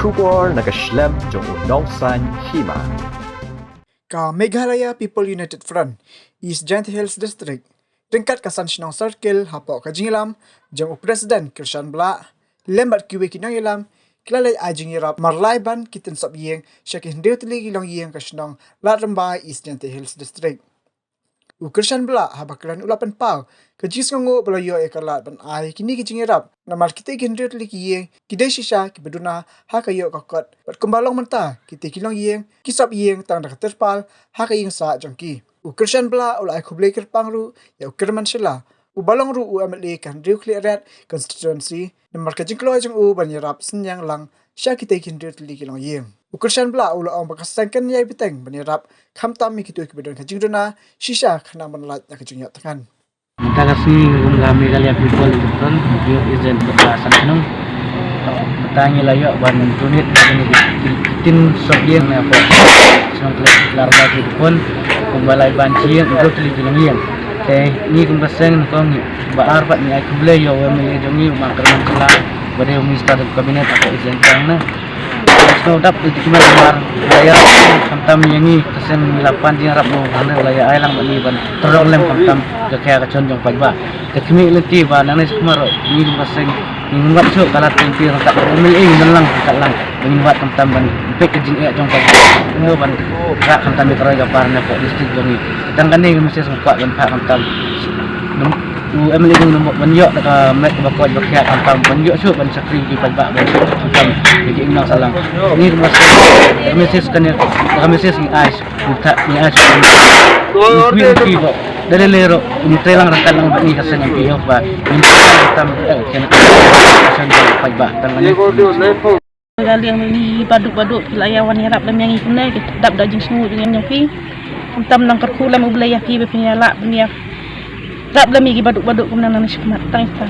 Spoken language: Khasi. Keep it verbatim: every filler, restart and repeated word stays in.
Khubor na ka shlem jong u Nongsaiñ Hima. Ka Meghalaya People United Front, East Jaintia Hills District, ryngkat ka San Shnong Circle hapoh ka jingïalam jong u President Kyrshan Blah, lem bad kiwei ki nongïalam, ki la leit ai jingïarap marlai ban ki tynsop ïing sha ki hynriew tylli ki longïing ka shnong Lad Rymbai, East Jaintia Hills District. U Kyrshan Blah haba kren u la pynpaw ka jingsngewnguh ba la ïoh ïa ka lad ban ai kine ki jingïarap, namar kitei ki hynriew tylli ki ïing ki dei shisha kiba duna ha ka ïoh ka kot, bad kumba long mynta kitei ki longïing ki sop ïing tang da ka tirpal ha ka ïing sah jong ki. U Kyrshan Blah u la ai khublei kyrpang ruh ïa u Kyrmen Shylla, uba long ruh u M L A ka Hynriewklieh Red Constituency, namar ka jingkloi jong u ban ïarap synñiang lang sha kitei ki hynriew tylli ki longïing. U Kyrshan Blah u la ong ba ka seng kan ïai bteng ban ïarap khamtam ïa kito kiba don ka jingduna shisha khnang ban lait na ka jingïohtngan. Mynta ka sngi kum ka Meghalaya People United Front, ïoh agent ba ka San Shnong. Mynta ngi la ïoh ban donate ba ngi ki tin sop ïing na pok shnong Klet Larba ki pun kumba lai ban chi ïing, hynriew tylli ki longïing. Te ngi kum ka seng nyngkong ngi ba ar bad ngi ai khublei ïa u M L A jong ngi u Bah Kyrmen Shylla, ba dei u Minister of Cabinet hapoh East Jaintia na. Snow dap ïa ki mar mar ïa khamtam ïa ngi ka seng ngi la pan jingïarap, u hynrei u la ïa ai lang bad ngi ban tyrok lem khamtam ka khia ka chon jong paidbah. Te khmih lynti ba nangne shakhmat ruh ngi kum ka seng ngi ngim wad shuh ka lad lynti ryngkat u M L A, ngi don lang ryngkat lang. Ngi wad khamtam ban peit ka jingeh jong paidbah, ngi ban rah khamtam ïa ka roi ka par na pok district jong ngi. Tang kane ka message ngi kwah ban phah khamtam. U M L A jong ngi ban ïoh da ka met kaba koit ba khiah khamtam, ban ïoh shuh ban shakri ki paidbah, ban shuh khamtam ïa ki imlang sahlang. Ngi kum ka seng, ka message kane, ka message ngi ai shuh, ngi thah, ngi ai shuh. Ngi kwi ngi kwi ba da lei lei ruh ngi trei lang ryngkat lang bad ngi ka seng M P O ba ngi khamtam ïa ka seng paidbah. Tang kane. Ka liang ngi baduk baduk ki la ïa wan ïarap lem ïa ngi kumne, ki dap da jingsngewnguh jong ngi, khamtam nang kyrkhu lem U Blei ïa ki ba phin ïa lah ban ïarap lem ïa ki baduk baduk kumne nangne shakhmat. Tang ita.